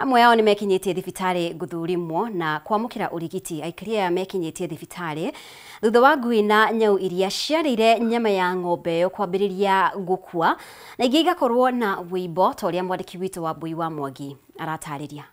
Amwe ao nĩ mekinyĩtie thibitarĩ gũthũrimwo na kwamũkĩra ũrigiti. Aikari aya mekinyĩtie thibitarĩ thutha wa ngui na nyau iria ciarĩire nyama ya ng'ombe ĩyo kwambĩrĩria gũkua na ingĩ igakorwo na wũimbo ta ũrĩa mwandĩki witũ wa Mbui wa Mwangi aratarĩria.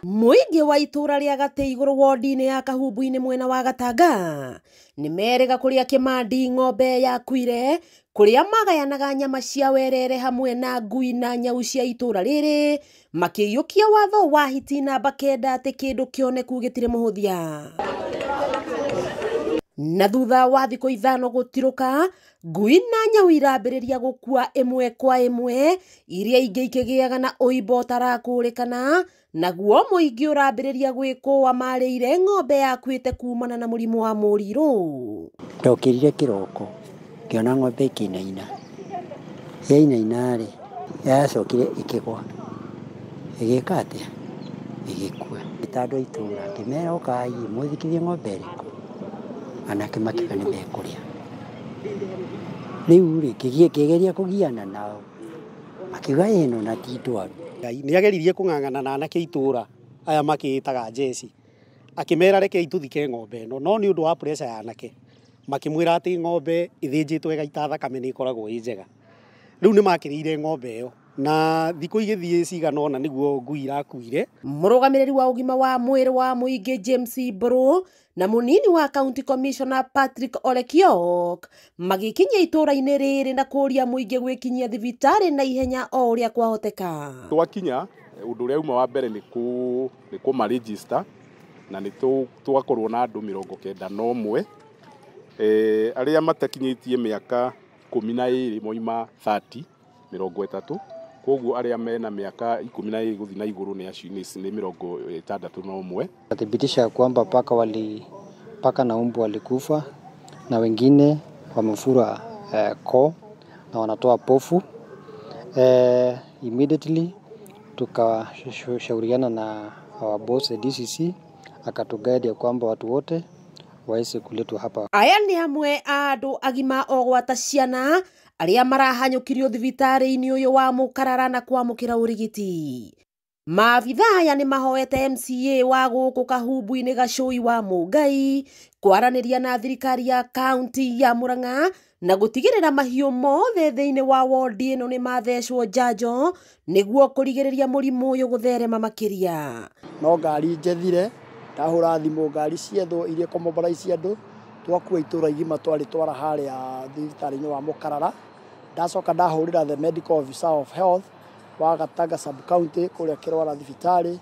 Mũingĩ wa itũra rĩa Gatĩ Igũrũ wodi-inĩ ya Kahumbu-inĩ mwena wa Gatanga nĩ merĩga kũrĩa Kĩmandi ng'ombe yakuire kũrĩa magayanaga nyama cia werere hamwe na ngui na nyau cia itũra rĩrĩ makĩiyũkia watho wa hiti namba 9 atĩ kĩndũ kĩoneku gĩtirĩ mũhũthia. Na thutha wa thikũ 5 gũtirũka, ngui na nyau irambĩrĩria gũkua ĩmwe kwa ĩmwe, iria ingĩ ikĩgĩaga na ũimbo ũtarakũrĩkana, naguo mũingĩ ũrambĩrĩria gwĩkũa marĩire ng'ombe yakuĩte kumana na mũrimũ wa mũrirũ. Ndokĩrire kĩroko ngĩona ng'ombe ĩkĩinaina, yainaina rĩ yacokire ĩkĩgwa, ĩgĩka atĩa, ĩgĩkua. Ngĩta andũ a itũũra ngĩmera ũkai mũthikithie ng'ombe ĩrĩkũ, anake makiuga nĩ mekũrĩa. Rĩu rĩ ngĩgeria kũgiana nao makiuga ĩno na ti ndwaru. Nĩ ageririe kũng'ang'ana na anake itũũra aya makĩĩtaga njeci, akĩmera rekei tũthike ng'ombe ĩno, no nĩ ũndũ wa pressure ya anake makĩmwĩra atĩ ng'ombe ĩthĩnjĩtwo ĩgaita thakame nĩ ĩkoragwo ĩ njega. Rĩu nĩ makĩrĩire ng'ombe ĩyo na thikũ igĩthiĩ cigana ũna nĩguo ngui irakuire. Mũrũgamĩrĩri wa ũgima wa mwĩrĩ wa mũingĩ James Mburu na mũnini wa County Commissioner Patrick Olekiok magĩkinya itũũra-inĩ rĩrĩ na kũũria mũingĩ gwĩkinyia thibitarĩ na ihenya o ũrĩa kwahoteka. Twakinya ũndũ ũrĩa uma wa mbere nĩ kũmaregister na nĩ twakorwo na andũ 91 arĩa matakinyĩtie mĩaka 12 moima 30 30, koguo arĩa mena mĩaka 12 gũthiĩ na igũrũ nĩ acio nĩ 61. Thibitisha kwamba paka na umbu walikufa na wengine wamefura koo na wanatoa pofu. Immediately tukashauriana na our boss DCC akatuguide kwamba watu wote waweze kuletwa hapa. Aya nĩ amwe a andũ agima o gwata ciana arĩa marahanyũkirio thibitarĩ-inĩ ũyũ wa Mũkarara na kwamũkĩra ũrigiti. Maabitha aya nĩ mahoete MCA wa gũkũ Kahumbu-inĩ Gacũi wa Mũngai kwaranĩria na thirikari ya kaunti ya Murang'a na gũtigĩrĩra mahiũ mothe thĩinĩ wa wodi ĩno nĩ mathecwo njanjo nĩguo kũrigĩrĩria mũrimũ ũyũ gũtherema makĩria. No ngari njethire, ndahũra thimũ ngari ciethwo iria kũmobilize andũ, twakua itũra igima twarĩtwara harĩa thibitarĩ-inĩ wa Mũkarara. Ndacoka ndahũrĩra the medical officer of health wa Gatanga sub county kũrĩa Kĩrwara thibitarĩ,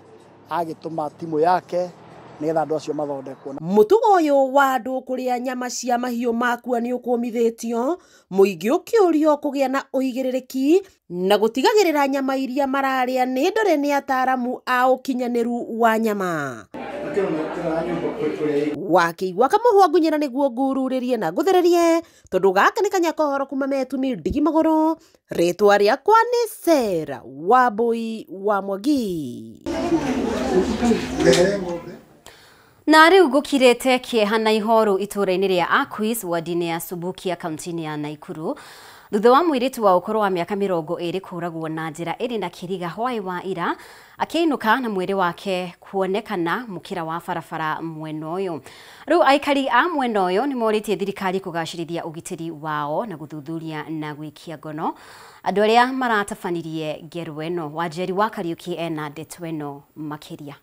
agĩtũma timu yake nĩgetha andũ acio mathondekwo. Mũtugo ũyũ wa andũ kũrĩa nyama cia mahiũ makua nĩ ũkũmithĩtio, mũingĩ ũkĩũrio kũgĩa na ũigĩrĩrĩki na gũtigagĩrĩra nyama iria mararĩa nĩ ndore nĩ ataaramu a ũkinyanĩru wa nyama. Wakĩigua kamũhwa ngunyĩra nĩguo ngururĩrie na ngũthererie tondũ gaka nĩ kanya kohoro kuma metumi ndigi magũrũ. Rĩtwa rĩakwa nĩ Sarah Wambui wa Mwangi. Na rĩu gũkirĩte kĩeha na ihoru itũũra-inĩ rĩa Aquis wadi-inĩ ya Subukia kaunti-inĩ ya Naikuru thutha wa mũirĩtu wa ũkũrũ wa mĩaka 20 kũũragwo na njĩra ĩrĩ na kĩriga hwaĩ wa ira akĩinũka na mwĩrĩ wake kuonekana mũkĩra wa barabara mwena ũyũ. Rĩu aikari a mwena ũyũ nĩ morĩtie thirikari kũgacĩrithia ũgitĩri wao na gũthuthuria na gwĩkia ngono andũ arĩa maratabanirie ngero ĩno. Wanjeri wa Kariũki ena ndeto ĩno makĩria.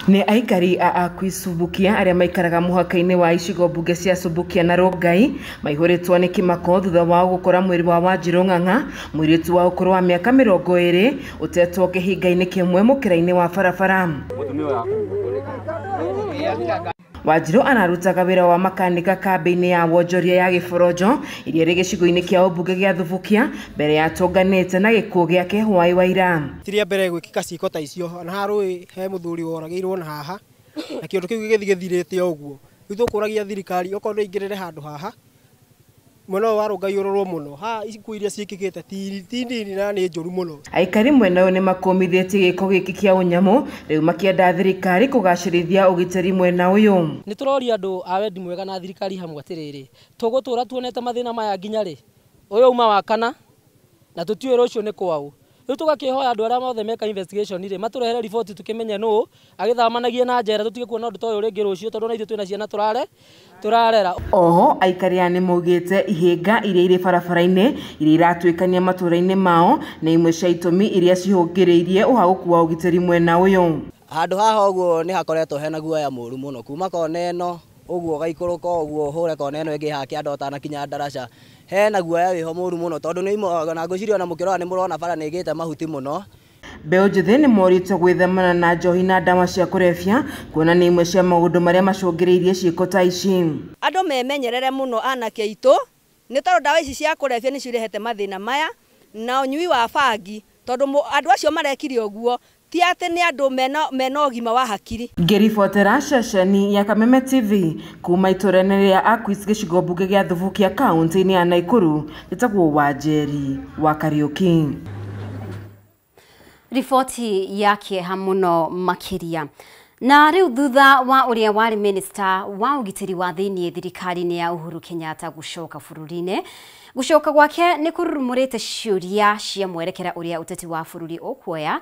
Nĩ aikari a Aquis Subukia arĩa maikaraga mũhaka-inĩ wa icigo mbunge cia Subukia na Rongai maihũrĩtwo nĩ kĩmako thutha wao gũkora mwĩrĩ wa Wanjirũ Ng'ang'a, mũirĩtu wa ũkũrũ wa mĩaka 20 ũtetwo kĩhinga-inĩ kĩmwe mũkĩra-inĩ wa barabara. Wanjirũ ararutaga wĩra wa makanika kambĩ-inĩ ya wonjoria ya Gĩborojo iria ĩrĩ gĩcigo-inĩ kĩa ũmbunge gĩa Thubukia mbere ya tũnganĩte na gĩkuũ gĩake hwaĩ wa ira. Ti rĩa mbere gwĩkĩka ciĩko ta icio, na haha rũĩ he mũthuri woragĩirwo na haha na kĩũndũ kĩu gĩgĩthiĩ gĩthirĩte o ũguo. Rĩu tũkũragia thirikari okorwo nĩ ĩingĩrĩre handũ haha mwena ũyũ wa Rongai ũrorwo mũno, haha ikuũ iria ciĩkĩkĩte ti nini na nĩ njũru mũno. Aikari mwena ũyũ nĩ makũmithĩtie gĩko gĩkĩ kĩa ũnyamũ rĩu makĩenda thirikari kũgacĩrithia ũgitĩri mwena ũyũ. Nĩ tũroria andũ a wendi mwega na thirikari hamwe atĩrĩrĩ, tũgũtũra tuonete mathĩna maya nginya rĩ? Ũyũ uma wa kana na tũtiũĩ rũciũ nĩ kwaũ. Rĩu tũgakĩhoya andũ arĩa mothe meka investigation rĩ matũrehere riboti tũkĩmenye nũũ agĩthamanagie na njera tũtige kuona ũndũ ta ũyũ rĩngĩ rũciũ tondũ ona ithuĩ twĩna ciana tũrarera. Oho aikari aya nĩmaugĩte ihĩnga iria irĩ barabara-inĩ iria iratuĩkania matũũra-inĩ mao nĩ imwe cia itũmi iria cihũngĩrĩirie ũhagũku wa ũgitĩri mwena ũyũ. Handũ haha ũguo nĩ hakoretwo hena guoya mũru mũno kuma kona ĩno ũguo ũgaikũrũka ũguo ũhũre kona ĩno ĩngĩ haha kĩanda ũtanakinya ndaraca hena guoya wĩho mũru mũno tondũ nĩ na ngwĩciria ona mũkĩrora nĩ mũrona bara nĩ ĩgĩte mahuti mũno. Mbeũ njĩthĩ nĩ morĩtio gwĩthemana na njohi na ndawa cia kũrebia kuona nĩ imwe cia maũndũ marĩa macũngĩrĩirie ciĩko ta ici. Andũ memenyerere mũno anake aitũ nĩ tondũ ndawa ici cia kũrebia nĩ cirehete mathĩna maya na ũnyui wa bangi tondũ andũ acio marekire ũguo ti atĩ nĩ andũ mena ũgima wa hakiri. Ngĩribotera ceceni ya Kameme TV kuma itũũra-inĩ rĩa Akwis gĩcigo mbunge gĩa Thubukia kaunti-inĩ ya Naikuru, njĩtagwo Wanjeri wa Kariuki. Riboti ya kĩeha mũno makĩria. Na rĩu thutha wa ũrĩa warĩ minista wa ũgitĩri wa thĩiniĩ thirikari-inĩ ya Uhuru Kenyatta gũcoka bũrũri-inĩ, gũcoka gwake nĩ kũrurumũrĩte ciũria cia mwerekera ũrĩa ũteti wa bũrũri ũkuoya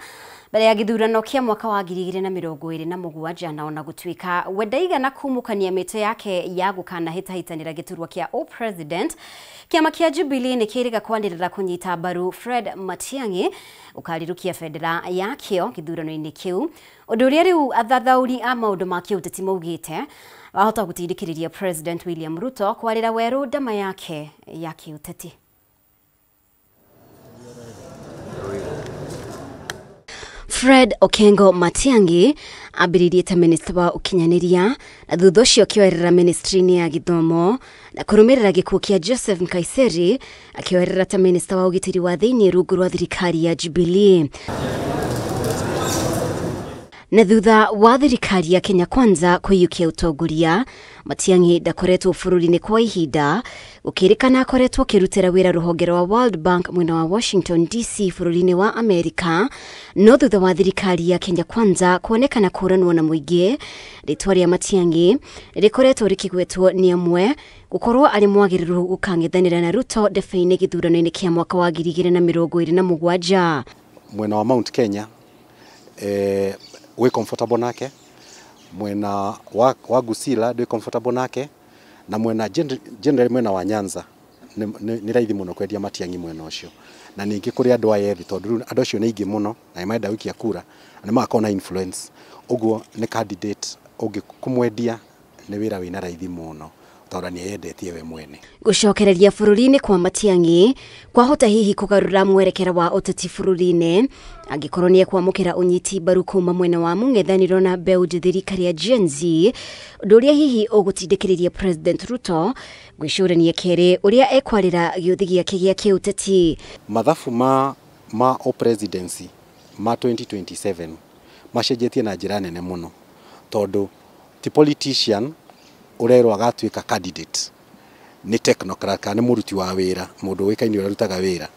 mbere ya gĩthurano kĩa mwaka wa 2027 na ona gũtuĩka we ndaigana kumũkania mĩtĩ yake ya gũkanahĩtahĩtanĩra gĩturwa kĩa o-president. Kĩama kĩa Jubilee nĩ kĩrĩga kwanĩrĩra kũnyita mbaru Fred Matiang'i ũkarirũkia bendera yakĩo gĩthurano-inĩ kĩu, ũndũ ũrĩa rĩu athathaũri a maũndũ ma kĩũteti maugĩte wahota gũtindĩkĩrĩria President William Ruto kwarĩra werũ ndama yake ya kĩũteti. Fred Okengo Matiang'i ambĩrĩirie ta minista wa ũkinyanĩria na thutha ũcio akĩoerera ministry-inĩ ya gĩthomo na kũrũmĩrĩra gĩkuũ kĩa Joseph Nkaiseri akĩoerera ta minista wa ũgitĩri wa thĩiniĩ rungu rwa thirikari ya Jubilee. Na thutha wa thirikari ya Kenya Kwanza kũiyũkia ũtongoria, Matiang'i ndakoretwo bũrũri-inĩ kwa ihinda, gũkĩrĩkana akoretwo akĩrutĩra wĩra rũhonge rwa World Bank mwena wa Washington DC bũrũri-inĩ wa Amerika. No thutha wa thirikari ya Kenya Kwanza kuonekana kũranwo na mũingĩ, rĩtwa rĩa Matiang'i rĩkoretwo rĩkĩgwetwo nĩ amwe gũkorwo arĩ mwagĩrĩru gũkang'ethanĩra na Ruto ndebe-inĩ gĩthurano-inĩ kĩa mwaka wa 2027. Mwena wa Mount Kenya wĩ comfortable nake, mwena wa Gusila ndwi comfortable nake, na mwena generally mwena wa Nyanza nĩ raithi mũno kwendia Matiang'i mwena ũcio. Na ningĩ kũrĩ andũ aya ethĩ tondũ andũ acio nĩ aingĩ mũno na nĩ marenda gũikia kura na nĩ magakorwo na influence, ũguo nĩ candidate ũngĩ kũmwendia nĩ wĩra wĩna raithi mũno tondũ nĩ eyendetie we mwene. Gũcokereria bũrũri-inĩ kwa Matiang'i kwahota hihi kũgarũra mwerekera wa ũteti bũrũri-inĩ angĩkorwo nĩ ekwamũkĩra ũnyiti mbaru kuma mwena wa mũng'ethanĩro na mbeũ njĩthĩ rika rĩa Gen Z, ũndũ ũrĩa hihi ũgũtindĩkĩrĩria President Ruto gwĩcũrania kerĩ ũrĩa ekwarĩra gĩũthĩ gĩake gĩa kĩũteti. Mathabu ma o-presidency ma 2027 macenjetie na njĩra nene mũno tondũ ti politician ũrerwo agatuĩka candidate, nĩ technocrat kana nĩ mũruti wa wĩra, mũndũ ũĩkaine ũrĩa ũrutaga wĩra.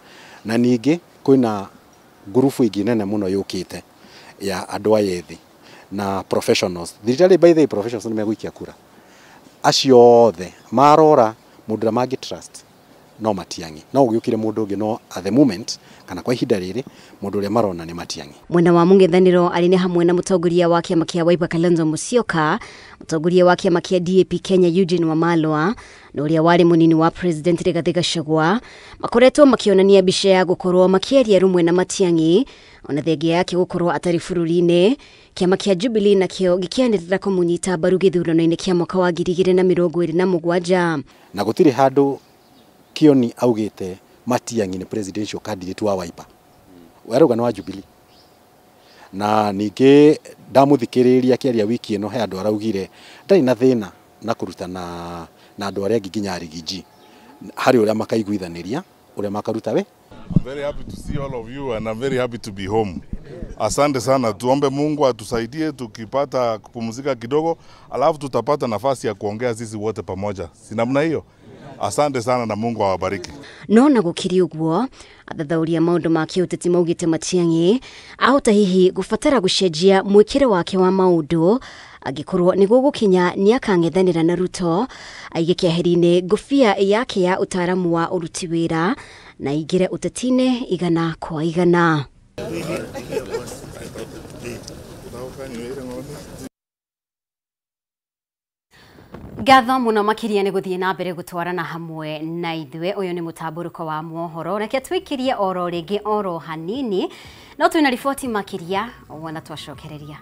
Na ningĩ kwĩna ngurubu ĩngĩ nene mũno yũkĩte ya andũ aya ethĩ na professionals. Thirikari by the way professionals nĩ megũikia kura, acio othe marora mũndũ ũrĩa mangĩ trust no Matiang'i, no ũgĩũkire mũndũ ũngĩ, no at the moment kana kwa ihinda rĩrĩ mũndũ ũrĩa marona nĩ Matiang'i. Mwena wa mũng'ethanĩro arĩ nĩ hamwe na mũtongoria wa kĩama kĩa Wiper Kalonzo Musyoka, mũtongoria wa kĩama kĩa DAP Kenya Eugene Wamalwa na ũrĩa warĩ mũnini wa President Rigathi Gachagua makoretwo makĩonania mbica ya gũkorwo makĩaria rũmwe na Matiang'i ona thengia yake gũkorwo atarĩ bũrũri-inĩ. Kĩama kĩa Jubilee nakĩo gĩkĩanĩrĩra kũmũnyita mbaru gĩthurano-inĩ kĩa mwaka wa 2027. Na gũtirĩ handũ Kioni augĩte Matiang'i nĩ presidential candidate wa Wiper, werauga nĩ wa Jubilee. Na ningĩ ndamũthikĩrĩria akĩaria wiki ĩno he andũ araugire ndarĩ na thĩna na kũruta na andũ arĩa angĩ nginya Arigiji harĩ ũrĩa makaiguithanĩria ũrĩa makaruta we. I'm very happy to see all of you and I'm very happy to be home. Asante sana, tuombe Mungu atusaidie tukipata kupumzika kidogo, alafu tutapata nafasi ya kuongea sisi wote pamoja. Si namna hiyo? Asante sana na Mungu awabariki. No na gũkĩrĩ ũguo athathaũri a maũndũ ma kĩũteti maugĩte Matiang'i ahota hihi gũbatara gũcenjia mwĩkĩre wake wa maũndũ Angĩkorwo nĩ gũgũkinya nĩ akang'ethanĩra na Ruto, aige keheri-inĩ ngũbia yake ya ũtaaramu wa ũruti wĩra na aingĩre ũteti-inĩ igana kwa igana. Ngatho mũno makĩria nĩ gũthiĩ na mbere gũtwarana hamwe na ithuĩ. Ũyũ nĩ mũtambũrũko wa mohoro, reke twĩkĩrie oro rĩngĩ oro hanini, no twĩna riboti makĩria wona twacokereria.